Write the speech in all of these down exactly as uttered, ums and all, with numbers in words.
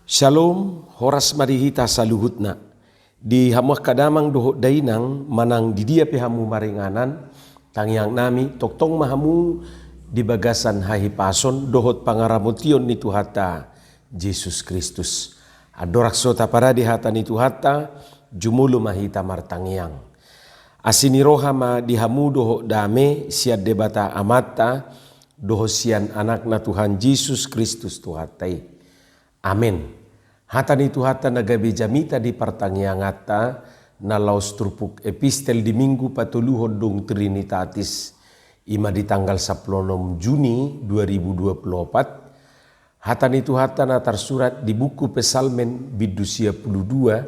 Shalom, horas ma di hita saluhutna. Di hamu angka damang dohot dainang, manang di dia pe hamu maringanan, tangiang nami, tongtong ma hamu di bagasan hahipason dohot pangaramotion ni Tuhanta Jesus Kristus. Andorang so taparade hata ni Tuhanta, jumolo ma hita martangiang. Asi ni roha ma di hamu dohot dame sian Debata Amanta, dohot sian Anakna Tuhan Jesus Kristus Tuhanta i. Amen. Hata ni Tuhanta na gabe jamita di partangianganta, na laos turpuk epistel di Minggu patoluhon dung Trinitatis, i ma di tanggal sampulu onom Juni dua ribu dua pulu opat, hata ni Tuhanta na tarsurat di buku Psalmen bindu sia pulu dua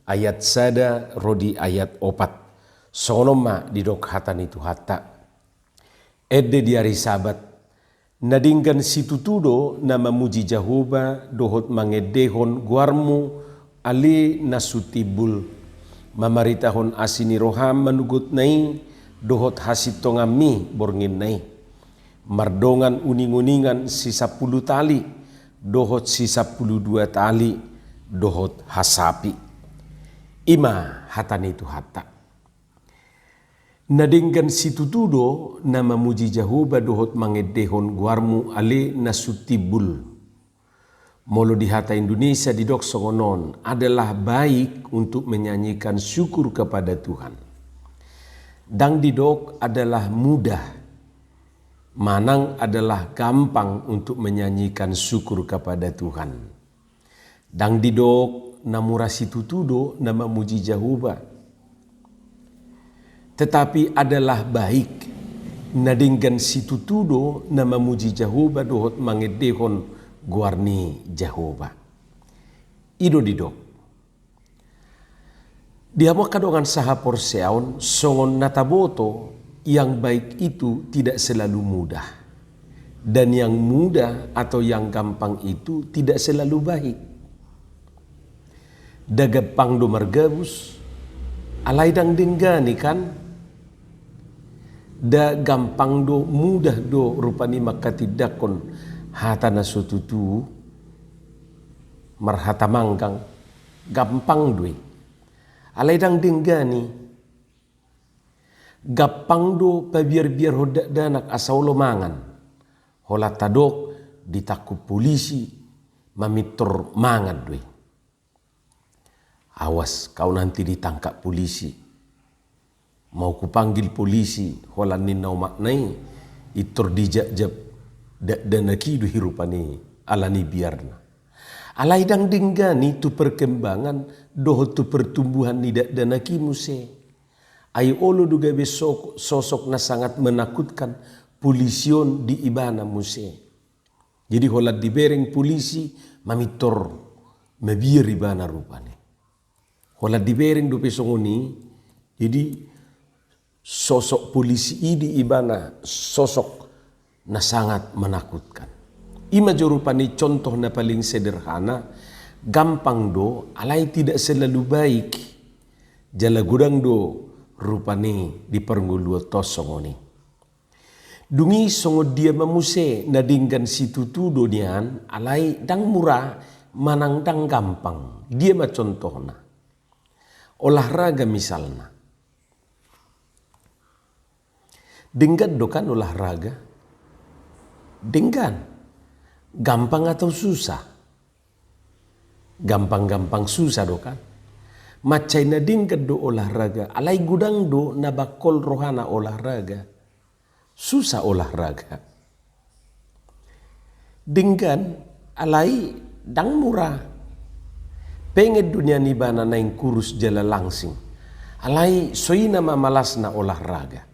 ayat sada ro di ayat opat. Songon on ma didok hata ni Tuhanta. Ende di ari Sabat. Na denggan situtu do na mamuji Jahowa dohot mangendehon goarmu ale na sun timbul. Mamaritahon asi ni roham manogotna i dohot hasintonganmi bornginna i. Mardongan uninguningan sisampulu tali, dohot sisampulu dua tali, dohot hasapi. I ma hata ni Tuhanta. Na denggan situtu do na mamuji Jahowa dohot mangendehon goarmu ale na sun timbul. Molo di hata Indonesia didok songon on, adalah baik untuk menyanyikan syukur kepada Tuhan. Ndang didok adalah mudah, manang adalah gampang untuk menyanyikan syukur kepada Tuhan. Ndang didok na mura situtu do na mamuji Jahowa. Tetapi adalah baik, na denggan situtu do na mamuji Jahowa dohot mangendehon goar ni Jahowa. I do didok. Di hamu angka dongan sahaporseaon, songon na taboto, yang baik itu tidak selalu mudah. Dan yang mudah atau yang gampang itu tidak selalu baik. Nda gampang do margabus, alai ndang denggan i kan. Nda gampang do, mudah do rupani mangkatindangkon hata na so tutu, marhata manggang, gampang do i. Alai ndang denggan i. Gampang do pabiarbiarhon dakdanak asa olo mangan. Holan tadok ditangkup polisi, mamintor mangan do i. Awas, kau nanti ditangkap polisi. Mau kupanggil polisi, holan ninna omakna i, intor dijakjak dakdanak i do i rupani alani biarna. Alai ndang denggan i tu perkembangan dohot tu pertumbuhan ni dakdanak i muse. Ai olo do gabe so-, sosok na sangat menakutkan polisi on di ibana muse. Jadi holan dibereng polisi, mamintor mabiar ibana rupani. Holan dibereng dope songon i, jadi sosok polisi i di ibana sosok na sangat menakutkan. I ma jo rupani contoh na paling sederhana, gampang do, alai tidak selalu baik. Jala godang do rupani di parngoluonta songon i. Dung i songon dia ma muse na denggan situtu do nian, alai ndang mura manang ndang gampang. Dia ma contohna? Olahraga misalna. Denggan do kan olahraga? Denggan. Gampang atau susah? Gampang-gampang susah do kan? Mansai na denggan do olahraga, alai godang do na bangkol rohana olahraga. Susah olahraga. Denggan, alai ndang mura. Pengen do nian ibana naeng kurus jala langsing. Alai songon i ma malasna olahraga.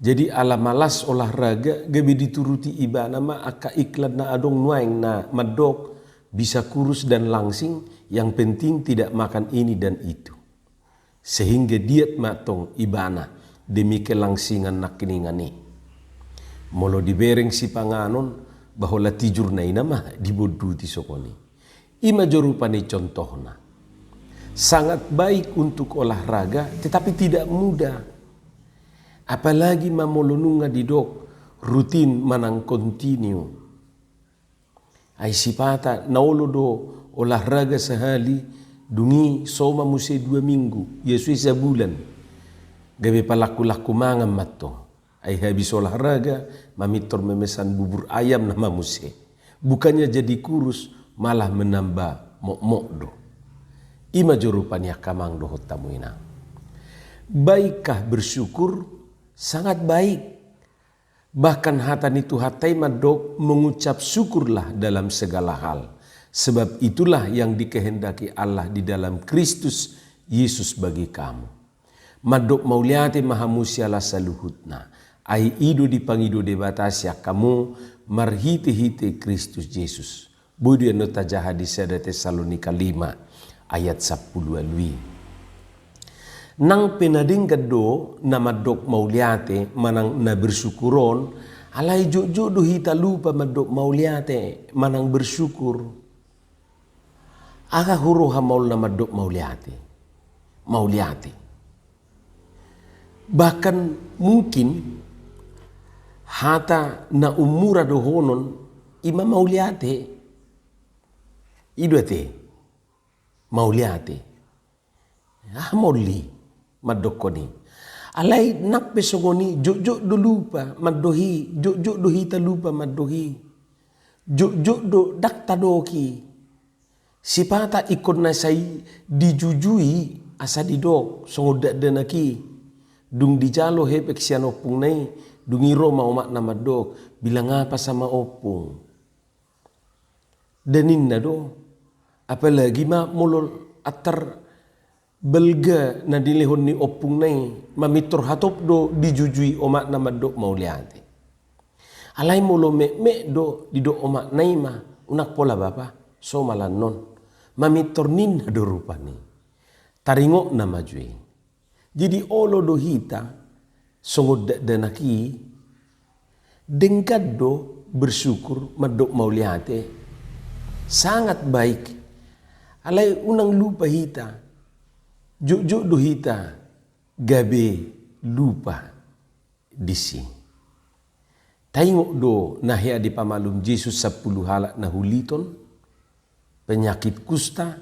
Jadi ala malas olahraga, gabe dituruti ibana ma angka iklan na adong nuaeng na mandok bisa kurus dan langsing, yang penting tidak makan ini dan itu. Sehingga diet ma tong ibana demi kelangsingan nangkiningan i. Molo dibereng sipanganon, ba holan tijurna i nama dibonduti songon i. I ma jo rupani contohna. Sangat baik untuk olahraga, tetapi tidak mudah. Apalagi ma molo nunga didok rutin manang continue. Ai sipata na olo do olahraga sahali, dung i so ma muse dua minggu, ia so i sabulan. Gabe palangku-langku mangan mantong. Ai habis olahraga, mamintor memesan bubur ayam nama muse. Bukannya jadi kurus, malah menambah mokmok do. I ma jo rupani angka amang dohot hamu inang. Baikkah bersyukur? Sangat baik. Bahkan hata ni Tuhanta i mandok, mengucap syukurlah dalam segala hal. Sebab itulah yang dikehendaki Allah di dalam Kristus Yesus bagi kamu. Mandok mauliate ma hamu siala saluhutna. Ai i do dipangido Debata sian hamu marhite-hite Kristus Jesus. Boi do i annon tajaha di sada Tesalonika lima ayat sampulu ualu i. Nang pe na denggan do na mandok mauliate manang na bersyukur on, alai jotjot do hita lupa mandok mauliate manang bersyukur. Aha huroha maol na mandok mauliate? Mauliate. Bahkan mungkin hata na ummura dohonon i ma mauliate. I do ate, mauliate. Aha maol i mandokkon i? Alai nang pe songon i, jotjot do lupa mandok i, jotjot do hita lupa mandok i. Jotjot do ndang tadok i. Sipata ingkon na sai dijujui asa didok songon dakdanak i. Dung dijalo hepeng sian ompungna i, dung i ro ma omakna mandok, "Bilang apa sama ompung?" Nda ninna do, apalagi ma molo antar balga na nilehon ni ompungna i, mamintor hatop do dijujui omakna mandok mauliate. Alai molo metmet do didok omakna i ma, "Unang pola bapa, so ma lan on." Mamintor ninna do rupani. Taringotna ma jo i. Jadi olo do hita songon dakdanak i, denggan do bersyukur, mandok mauliate, sangat baik. Alai unang lupa hita, jotjot do hita gabe lupa disi. Taingot do na hea dipamalum Jesus sampulu halak na huliton, penyakit kusta.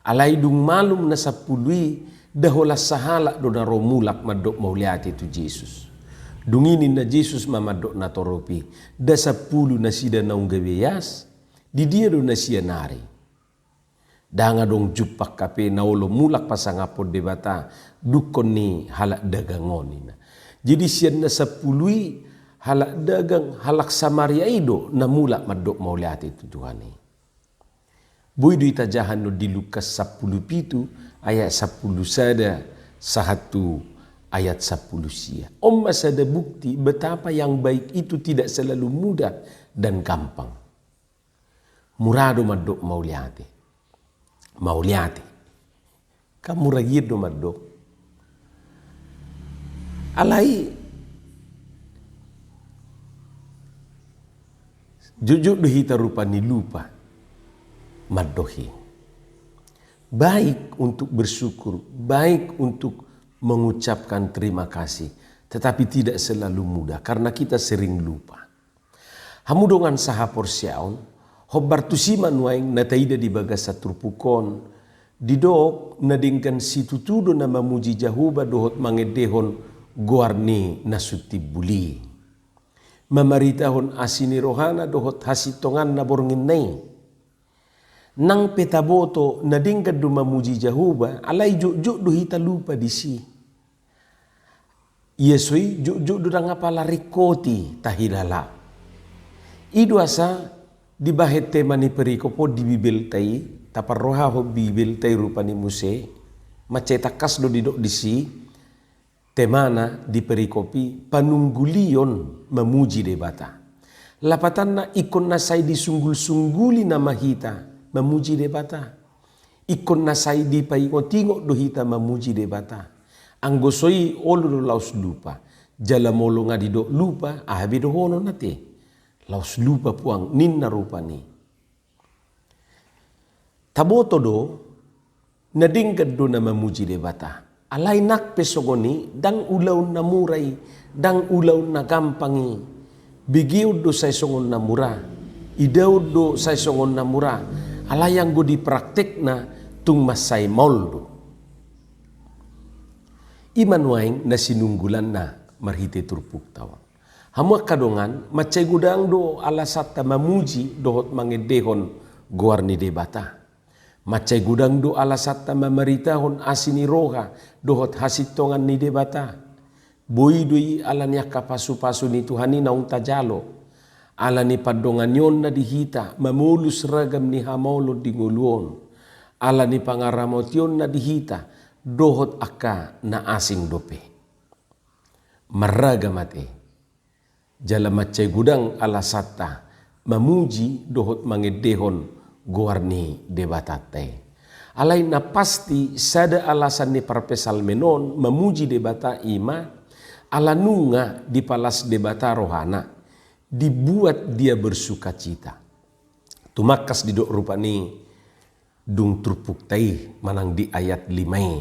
Alai dung malum na sampulu i, nda holan sahalak do na ro mulak mandok mauliate tu Jesus. Dung i ninna Jesus ma mandok natorop i, "Nda sampulu nasida naung gabe ias? Di dia do nasida nari?" Ndang adong jumpang hape na olo mulak pasangaphon Debata dungkon ni halak dagang on, ninna. Jadi sian na sampulu i, halak dagang, halak Samaria i do na mulak mandok mauliate tu Tuhan i. Boi do i tajaha annon di Lukas sampulu pitu ayat sampulu sada sahat tu ayat sampulu sia. On ma sada bukti betapa yang baik itu tidak selalu mudah dan gampang. Mura do mandok mauliate. Mauliate. Kan mura gian do mandok. Alai jotjot do hita rupani lupa mandok i. Baik untuk bersyukur, baik untuk mengucapkan terima kasih, tetapi tidak selalu mudah karena kita sering lupa. Hamu dongan sahaporseaon, hombar tusi ma nuaeng na taida di bagasan turpuk on, didok na denggan situtu do na mamuji Jahowa dohot mangendehon goar ni na sun timbul i. Mamaritahon asi ni rohana dohot hasintonganna bornginna i. Nang pe taboto na denggan do mamuji Jahowa, alai jotjot do hita lupa disi. Ia so i jotjot do ndang apala ringkot i tahilala. I do asa dibahen tema ni perikop on di Bibelta i, taparrohahon Bibelta i rupani muse, mansai tangkas do didok disi, temana di perikop i, panunggulion mamuji Debata. Lapatanna ingkon na sai disunggul-sungguli nama hita mamuji Debata. Ingkon na sai dipaingot-ingot do hita mamuji Debata. Anggo so i olo do laos lupa. Jala molo nga didok lupa, aha be dohonon ate? Laos lupa puang ninna rupani. Taboto do, na denggan do na mamuji Debata. Alai nang pe songon i, ndang ulaon na mura i, ndang ulaon na gampang i. Begeon do sai songon na mura. Idaon do sai songon na mura, alai anggo di praktekna tung mansai maol do. I ma nuaeng na sinunggulanna marhite turpukta on. Hamu angka dongan, mansai godang do alasanta mamuji dohot mangendehon goar ni Debata. Mansai godang do alasanta mamaritahon asi ni roha dohot hasintongan ni Debata. Boi do i ala ni angka pasupasu ni Tuhan i naung tajalo, ala ni pandonganionna di hita mamolus ragam ni hamaolon di ngolu on, ala ni pangaramotionna di hita dohot angka na asing dope. Marragam ate. Jala mansai godang alasanta mamuji dohot mangendehon goar ni Debatanta i. Alai na pasti sada alasan ni parpsalmen on mamuji Debata i ma ala nunga dipalas Debata rohana, dibuat dia bersukacita. Tumangkas didok rupani dung turpukta i manang di ayat lima i.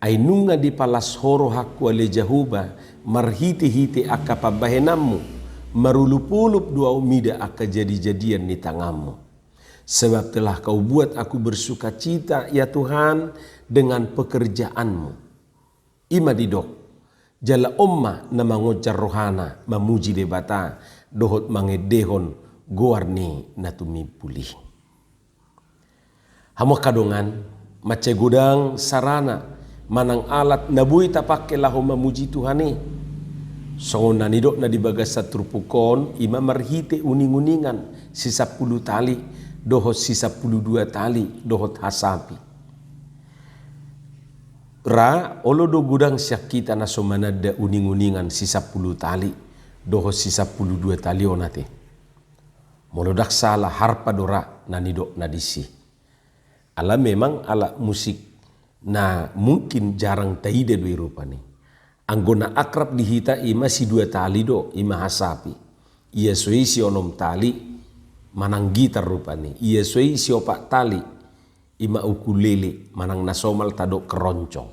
Ai nunga dipalas Ho rohangku ale Jahowa, marhitehite angka pambahenanmu, marolopolop do ahu mida angka jadijadian ni tanganmu. Sebab telah Kau buat aku bersukacita, ya Tuhan, dengan pekerjaanmu. I ma didok, jala on ma na mangonjar rohana mamuji Debata dohot mangendehon goar ni na tumimpul i. Hamu angka dongan, mansai godang sarana manang alat na boi tapangke laho mamuji Tuhan i. Songon na nidokna di bagasan turpuk on, i ma marhite uninguningan sisampulu tali dohot sisampulu dua tali dohot hasapi. Ra, olo do godang sian hita na so mananda uninguningan sisampulu tali dohot sisampulu dua tali on ate. Molo ndang sala harpa do ra na nidokna disi. Ala memang alat musik na mungkin jarang taida do i rupani. Anggo na akrab di hita i ma sidua tali do, i ma hasapi. Ia so i sionom tali manang gitar rupani. Ia so i siopat tali, i ma ukulele manang na somal tadok keroncong.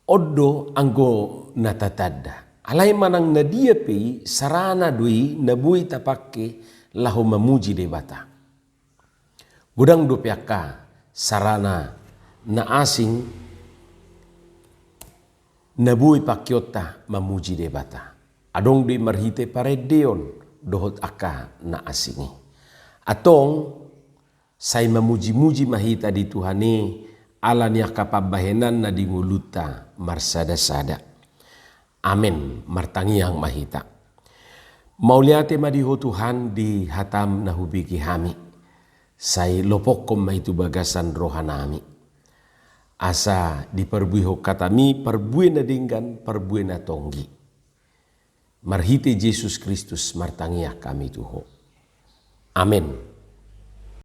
On do anggo na tatanda. Alai manang na dia pe i sarana do i na boi tapangke laho mamuji Debata. Godang dope angka sarana na asing na boi pangkeonta mamuji Debata. Adong do i marhite parendeon dohot angka na asing i. Antong sai mamujimuji ma hita di Tuhan i ala ni angka pambahenan na di ngolunta marsadasada. Amen. Martangiang ma hita. Mauliate ma di Ho Tuhan di hataM na hubege hami. Sai lopokkon ma i tu bagasan rohanami. Asa diparbuehon hataMi parbue na denggan, parbue na tonggi. Marhite Jesus Kristus martangiang hami tu Ho. Amen.